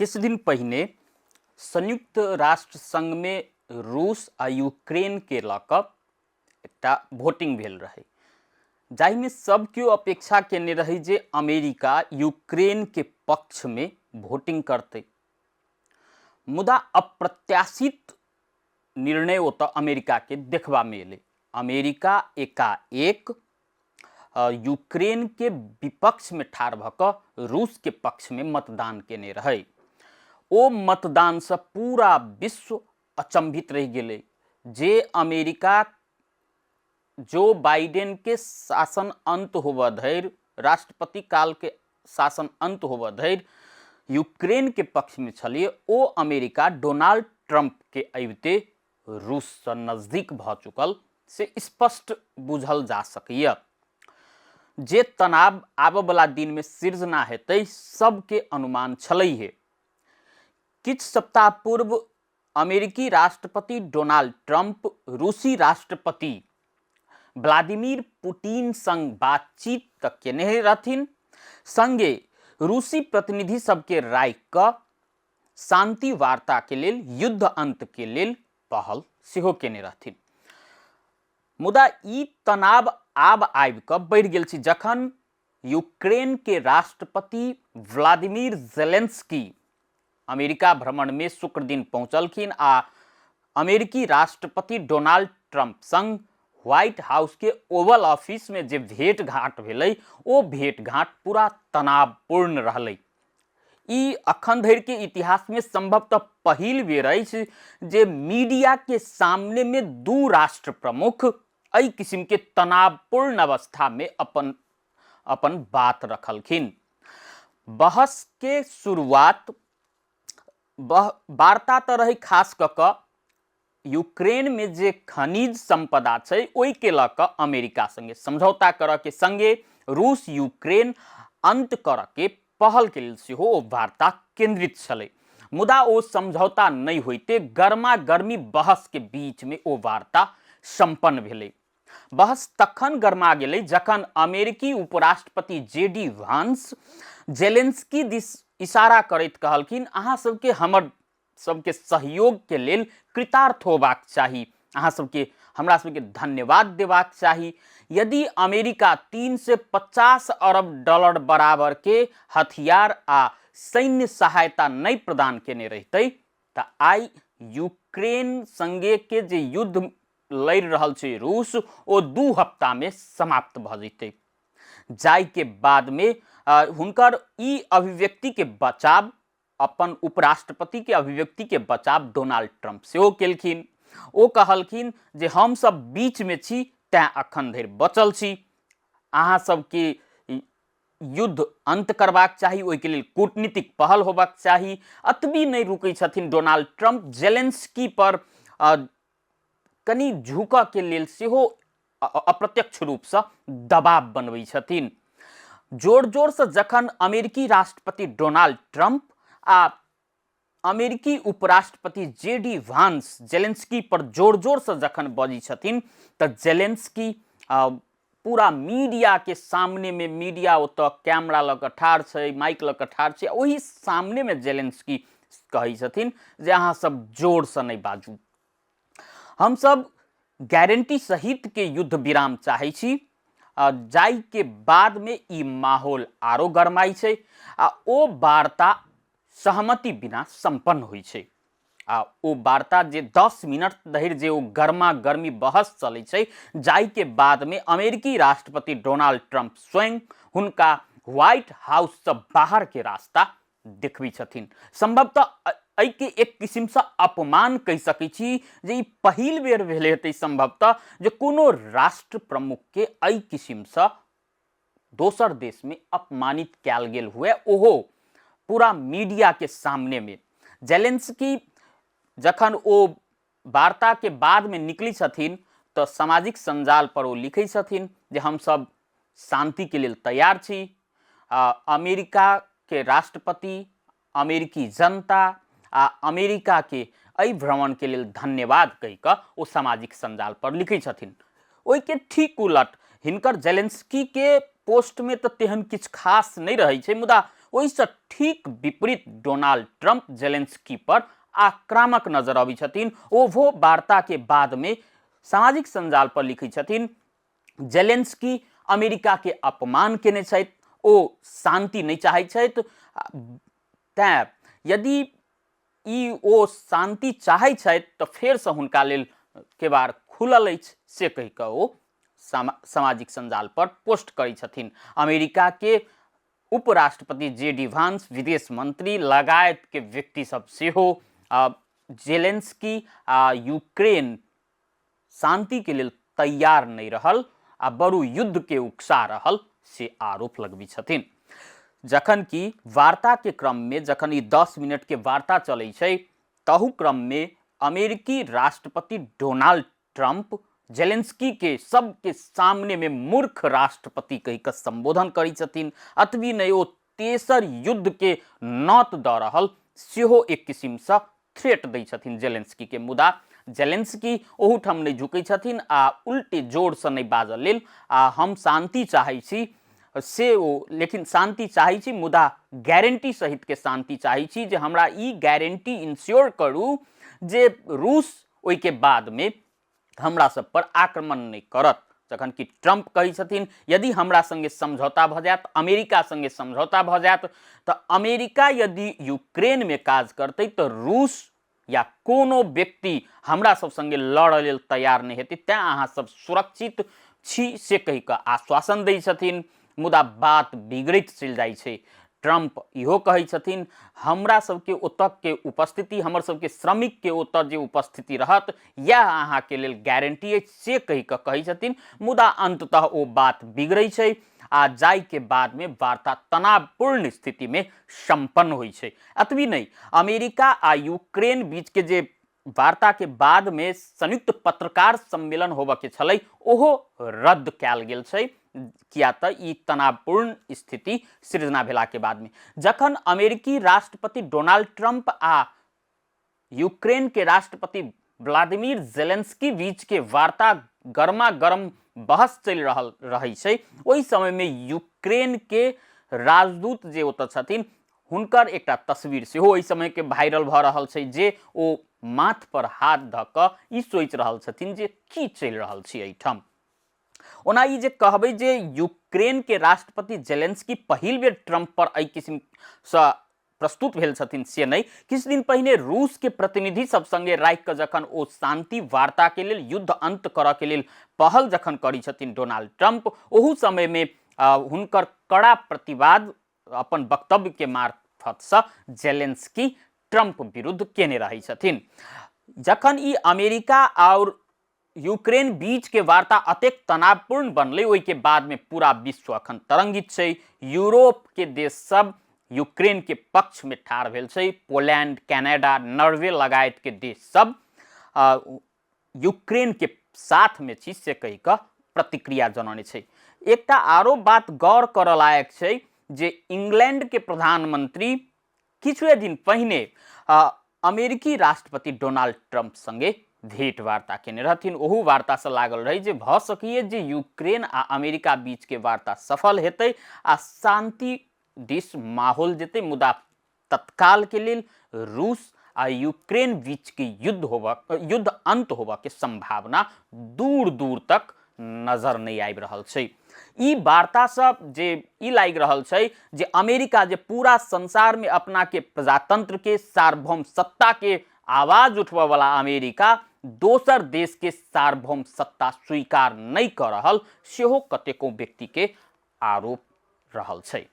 किछु दिन पहिने संयुक्त राष्ट्र संघमे रूस आ यूक्रेनके लऽ कऽ एकटा वोटिंग भेल रहै, जाहिमे सब केओ अपेक्षा केने रहै जे अमेरिका यूक्रेनके पक्षमे वोटिंग करतै। मुदा अप्रत्याशित निर्णय ओतऽ अमेरिकाके देखबामे एलै। अमेरिका एकाएक यूक्रेनके विपक्षमे ठाढ़ भऽ कऽ रूसके पक्षमे मतदान केने रहै। ओ मतदानसँ पूरा विश्व अचंभित रहि गेलै जे अमेरिका जो बाइडेनके शासन अन्त होबऽ धरि, राष्ट्रपति कालके शासन अन्त होबऽ धरि यूक्रेनके पक्षमे छलियै, ओ अमेरिका डोनाल्ड ट्रम्पके अबिते रूससँ नजदीक भऽ चुकल से स्पष्ट बुझल जा सकैए। जे तनाव आबऽवला दिनमे सिर्जना हेतै सबके अनुमान छलैहे। किछु सप्ताह पूर्व अमेरिकी राष्ट्रपति डोनाल्ड ट्रम्प रूसी राष्ट्रपति व्लादिमीर पुतिन संग बातचीत तऽ केने रहथिन, संगे रूसी प्रतिनिधि सबके राखि कऽ शांति वार्ता के लेल, युद्ध अंत के लेल पहल सेहो केने रहथिन। मुदा ई तनाव आब आबि कऽ बढ़ि गेल छै जखन यूक्रेन के राष्ट्रपति व्लादिमीर जेलेंस्की अमेरिका भ्रमण में शुक्र दिन पहुंचलखिन आ अमेरिकी राष्ट्रपति डोनाल्ड ट्रंप संग व्हाइट हाउस के ओवल ऑफिस में जे भेंट घाट भेलै ओ भेंट घाट पूरा तनावपूर्ण रहलै। ई अखन धरि के इतिहास में संभवतः पहिल बेर अछि जे मीडिया के सामने में दू राष्ट्र प्रमुख एहि किस्म के तनावपूर्ण अवस्था में अपन अपन बात रखलखिन। बहस के शुरुआत वार्ता तऽ रहै खास कऽ कऽ यूक्रेन में जे खनिज संपदा छै ओहि के लऽ कऽ अमेरिका संगे समझौता करऽ के संगे रूस यूक्रेन अंत करऽ के पहल के लेल सेहो ओ वार्ता केंद्रित छलै। मुदा ओ समझौता नहि होइते गर्मा गर्मी बहस के बीच में ओ वार्ता संपन्न भेलै। बहस तखन गरमा गेलै जखन अमेरिकी उपराष्ट्रपति जे डी वांस जेलेंस्की दिस इशारा करैत कहलखिन, अहाँ सबके हमर सबके सहयोग के लेल कृतार्थ होबाक चाही, अहाँ सबके हमरा सबके धन्यवाद देबाक चाही। यदि अमेरिका 350 अरब डॉलर बराबर के हथियार आ सैन्य सहायता नहि प्रदान केने रहितै तऽ आइ यूक्रेन संगे के जे युद्ध लड़ि रहल छै रूस ओ 2 हफ्ता में समाप्त भऽ जैतै। जाहि के बाद में हुनकर ई अभिव्यक्ति के बचाव, अपन उपराष्ट्रपति के अभिव्यक्ति के बचाव डोनाल्ड ट्रंप सेहो केलखिन। ओ कहलखिन जे हम सब बीच में छी तैं अखन धरि बचल छी, अहाँ सबके युद्ध अंत करबाक चाही, ओहिके लेल कूटनीतिक पहल होबाक चाही। अतबी नहि रुकै छथिन डोनाल्ड ट्रंप, जेलेंस्की पर कनि झुकऽ के लेल सेहो अप्रत्यक्ष रूपसँ दबाव बनबै छथिन। जोर जोरसँ जखन अमेरिकी राष्ट्रपति डोनाल्ड ट्रंप आ अमेरिकी उपराष्ट्रपति जे डी वांस जेलेंस्की पर जोर जोरसँ जखन बजै छथिन तऽ जेलेंस्की पूरा मीडिया के सामने में, मीडिया ओतऽ कैमरा लऽ कऽ ठाढ़ छै, माइक लऽ कऽ ठाढ़ छै, ओहि सामने में जेलेंस्की कहै छथिन जे अहाँ सब जोरसँ नहि बाजू, हमसब गारंटी सहित के युद्ध विराम चाहै छी। जाहि के बाद में ई माहौल आरो गरमाइ छै आ ओ वार्ता सहमति बिना संपन्न होइ छै। आ ओ वार्ता जे 10 मिनट धरि जे ओ गर्मा गर्मी बहस चलै छै, जाहि के बाद में अमेरिकी राष्ट्रपति डोनाल्ड ट्रंप स्वयं हुनका व्हाइट हाउस से बाहर के रास्ता देखबै छथिन। संभवतः एहिके एक किसिमसँ अपमान कहि सकै छी जे ई पहिल बेर भेल हेतै संभवतः जे कोनो राष्ट्र प्रमुखके एहि किसिमसँ दोसर देशमे अपमानित कयल गेल हुए, ओहो पूरा मीडियाके सामनेमे। जेलेंस्की जखन ओ वार्ताके बादमे निकलै छथिन तऽ सामाजिक सञ्जाल पर ओ लिखै छथिन जे हमसब शान्तिके लेल तैयार छी, अमेरिकाके राष्ट्रपति, अमेरिकी जनता आ अमेरिकाके एहि भ्रमणके लेल धन्यवाद कहि कऽ ओ सामाजिक सञ्जाल पर लिखै छथिन। ओहिके ठीक उलट हिनकर जेलेंस्कीके पोस्टमे तऽ तेहन किछु खास नहि रहै छै, मुदा ओहिसँ ठीक विपरीत डोनाल्ड ट्रंप जेलेंस्की पर आक्रामक नजर अबै छथिन। ओहो वार्ता के बाद में सामाजिक संजाल पर लिखै छथिन, जेलेंस्की अमेरिका के अपमान केने छथि, ओ शांति नहि चाहै छथि, तैं यदि ई ओ शांति चाहै छथि तऽ फेरसँ हुनका लेल केबाड़ खुलल अछि, से कहि कऽ ओ सामाजिक संजाल पर पोस्ट करै छथिन। अमेरिका के उपराष्ट्रपति जे डी वांस, विदेश मंत्री लगायत के व्यक्ति सब सेहो जेलेंस्की आ यूक्रेन शांति के लेल तैयार नहि रहल आ बरु युद्ध के उकसा रहल से आरोप लगबै छथिन। जखन कि वार्ता के क्रम में जखन ई 10 मिनट के वार्ता चलै छै तहु क्रम में अमेरिकी राष्ट्रपति डोनाल्ड ट्रंप जेलेंस्की के सबके सामने में मूर्ख राष्ट्रपति कहि कऽ संबोधन करै छथिन। अतबी नहि, ओ तेसर युद्ध के नौत दऽ रहल सेहो एक किसिमसँ थ्रेट दै छथिन जेलेंस्की के। मुदा जेलेंस्की ओहूठाम नहि झुकै छथिन आ उल्टे जोरसँ नहि बाजऽ लेल आ हम शांति चाहै छी से ओ, लेकिन शांति चाहै छी मुदा गारंटी सहितके शांति चाहै छी, जे हमरा ई गारंटी इंश्योर करू जे रूस ओहिके बादमे हमरा सब पर आक्रमण नहि करत। जखन कि ट्रंप कहै छथिन यदि हमरा संगे समझौता भऽ जायत, अमेरिका संगे समझौता भऽ जायत, तऽ अमेरिका यदि यूक्रेनमे काज करतै तऽ रूस या कोनो व्यक्ति हमरा सब संगे लड़ऽ लेल तैयार नहि हेतै, तैँ अहाँ सब सुरक्षित छी से कहि कऽ आश्वासन दै छथिन। मुदा बात बिगड़ैत चलि जाइ छै। ट्रंप इहो कहै छथिन हमरा सबके ओतऽ के उपस्थिति, हमर सबके श्रमिकके ओतऽ जे उपस्थिति रहत इएह अहाँके लेल गारंटी अछि से कहि कऽ कहै छथिन। मुदा अंततः ओ बात बिगड़ै छै आ जाहिके बादमे वार्ता तनावपूर्ण स्थितिमे सम्पन्न होइ छै। एतबी नहि, अमेरिका आ यूक्रेन बीचके जे वार्ता के बाद में संयुक्त पत्रकार सम्मेलन होबऽ के छलै ओहो रद्द कयल गेल छै, किया तऽ ई तनावपूर्ण स्थिति सृजना भेला के बाद में जखन अमेरिकी राष्ट्रपति डोनाल्ड ट्रंप आ यूक्रेन के राष्ट्रपति व्लादिमीर जेलेंस्की बीच के वार्ता गर्मा गर्म बहस चलि रहल रहै छै, ओहि समय में यूक्रेन के राजदूत जे ओतऽ छथिन हुनकर एकटा तस्वीर सेहो एहि समयके वायरल भऽ रहल छै जे ओ माथ पर हाथ धऽ कऽ ई सोचि रहल छथिन जे की चलि रहल छै एहिठाम। ओना ई जे कहबै जे यूक्रेनके राष्ट्रपति जेलेंस्की पहिल बेर ट्रंप पर एहि किसिमसँ प्रस्तुत भेल छथिन से नहि, किछु दिन पहिने रूसके प्रतिनिधि सब संगे राखि कऽ जखन ओ शांति वार्ताके लेल युद्ध अंत करऽ के लेल पहल जखन करै छथिन डोनाल्ड ट्रंप, ओहू समयमे हुनकर कड़ा प्रतिवाद अपन वक्तव्यके मार्फतसँ जेलेंस्की ट्रंप विरुद्ध केने रहै छथिन। जखन ई अमेरिका आओर यूक्रेन बीच के वार्ता अतेक तनावपूर्ण बनलै ओहिके बादमे पूरा विश्व अखन तरंगित छै। यूरोप के देश सब यूक्रेन के पक्ष में ठाढ़ भेल छै। पोलैंड, कनाडा, नॉर्वे लगायत के देश सब यूक्रेन के साथ में छी से कहि कऽ प्रतिक्रिया जनौने छै। एकटा आरो बात गौर करऽ लायक छै जे इंग्लैंड के प्रधानमंत्री किछुए दिन पहिने अमेरिकी राष्ट्रपति डोनाल्ड ट्रंप संगे भेंट वार्ता केने रहथिन। ओहू वार्तासँ लागल रहै जे भऽ सकैए जे यूक्रेन आ अमेरिका बीचके वार्ता सफल हेतै आ शांति दिस माहौल जेतै, मुदा तत्काल के लेल रूस आ यूक्रेन बीच के युद्ध अंत होबऽ के संभावना दूर दूर तक नजर नहि आबि रहल छै। ई वार्ता सब जे ई लागि रहल छै जे अमेरिका जे पूरा संसार में अपना के प्रजातंत्र के सार्वभौम सत्ता के आवाज उठबऽ वाला अमेरिका दोसर देश के सार्वभौम सत्ता स्वीकार नहि कऽ रहल सेहो कतेको व्यक्ति के आरोप रहल छै।